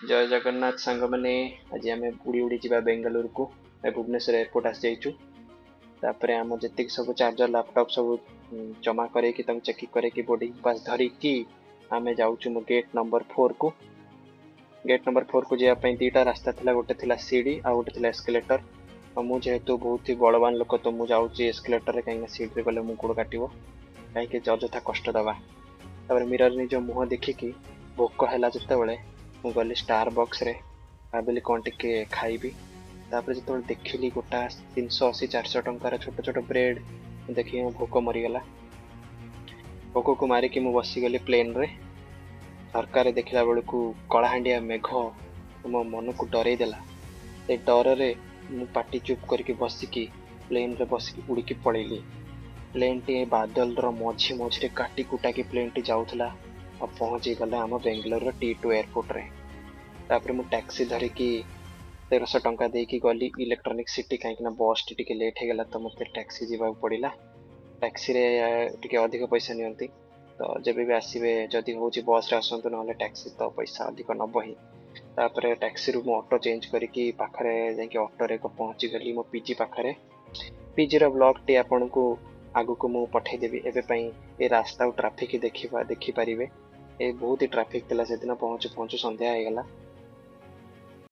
ଜୟ ଜଗନ୍ନାଥ ସାଙ୍ଗମାନେ। ଆଜି ଆମେ ଉଡ଼ି ଉଡ଼ି ଯିବା ବେଙ୍ଗାଲୁରୁକୁ। ଭୁବନେଶ୍ୱର ଏୟାରପୋର୍ଟ ଆସିଯାଇଛୁ। ତାପରେ ଆମ ଯେତିକି ସବୁ ଚାର୍ଜର, ଲାପଟପ୍ ସବୁ ଜମା କରେଇକି, ତାକୁ ଚେକିଂ କରେଇକି, ବୋର୍ଡିଂ ପାସ୍ ଧରିକି ଆମେ ଯାଉଛୁ ମୋ ଗେଟ୍ ନମ୍ବର 4କୁ। ଗେଟ୍ ନମ୍ବର 4କୁ ଯିବା ପାଇଁ ଦୁଇଟା ରାସ୍ତା ଥିଲା। ଗୋଟେ ଥିଲା ସିଡ଼ି ଆଉ ଗୋଟେ ଥିଲା ଏସ୍କେଲେଟର। ଆଉ ମୁଁ ଯେହେତୁ ବହୁତ ହି ବଳବାନ ଲୋକ, ତ ମୁଁ ଯାଉଛି ଏସ୍କେଲେଟରରେ, କାହିଁକିନା ସିଡ଼ିରେ ଗଲେ ମୁଁ ଗୋଡ଼ କାଟିବ, କାହିଁକି ଅଯଥା କଷ୍ଟ ଦେବା। ତାପରେ ମିରର ନିଜ ମୁହଁ ଦେଖିକି ଭୋକ ହେଲା ଯେତେବେଳେ, ମୁଁ ଗଲି ଷ୍ଟାର ବକ୍ସରେ। ଭାବିଲି କ'ଣ ଟିକେ ଖାଇବି। ତାପରେ ଯେତେବେଳେ ଦେଖିଲି ଗୋଟା 380, 400 ଟଙ୍କାର ଛୋଟ ଛୋଟ ବ୍ରେଡ୍, ଦେଖିକି ମୋ ଭୋକ ମରିଗଲା। ଭୋକକୁ ମାରିକି ମୁଁ ବସିଗଲି ପ୍ଲେନ୍ରେ। ଝରକାରେ ଦେଖିଲା ବେଳକୁ କଳାହାଣ୍ଡିଆ ମେଘ ମୋ ମନକୁ ଡରେଇ ଦେଲା। ସେ ଡରରେ ମୁଁ ପାଟି ଚୁପ୍ କରିକି ବସିକି ପ୍ଲେନ୍ରେ ବସିକି ଉଡ଼ିକି ପଳେଇଲି। ପ୍ଲେନ୍ଟି ବାଦଲର ମଝି ମଝିରେ କାଟି କୁଟାକି ପ୍ଲେନ୍ଟି ଯାଉଥିଲା ଆଉ ପହଞ୍ଚିଗଲା ଆମ ବେଙ୍ଗଲୋରର T2 ଏୟାରପୋର୍ଟରେ। ତାପରେ ମୁଁ ଟ୍ୟାକ୍ସି ଧରିକି 1300 ଟଙ୍କା ଦେଇକି ଗଲି ଇଲେକ୍ଟ୍ରୋନିକ୍ ସିଟି, କାହିଁକିନା ବସ୍ଟି ଟିକେ ଲେଟ୍ ହେଇଗଲା, ତ ମୋତେ ଟ୍ୟାକ୍ସି ଯିବାକୁ ପଡ଼ିଲା। ଟ୍ୟାକ୍ସିରେ ଟିକେ ଅଧିକ ପଇସା ନିଅନ୍ତି, ତ ଯେବେ ବି ଆସିବେ, ଯଦି ହେଉଛି ବସ୍ରେ ଆସନ୍ତୁ, ନହେଲେ ଟ୍ୟାକ୍ସି ତ ପଇସା ଅଧିକ ନେବ ହିଁ। ତାପରେ ଟ୍ୟାକ୍ସିରୁ ମୁଁ ଅଟୋ ଚେଞ୍ଜ କରିକି ପାଖରେ ଯାଇକି ଅଟୋରେ ପହଞ୍ଚିଗଲି ମୋ ପିଜି ପାଖରେ। ପିଜିର ବ୍ଲଗ୍ଟି ଆପଣଙ୍କୁ ଆଗକୁ ମୁଁ ପଠେଇଦେବି। ଏବେ ପାଇଁ ଏ ରାସ୍ତା ଆଉ ଟ୍ରାଫିକ୍ ଦେଖିବା ଦେଖିପାରିବେ। ଏ ବହୁତ ହି ଟ୍ରାଫିକ୍ ଥିଲା ସେଦିନ। ପହଞ୍ଚୁ ପହଞ୍ଚୁ ସନ୍ଧ୍ୟା ହେଇଗଲା।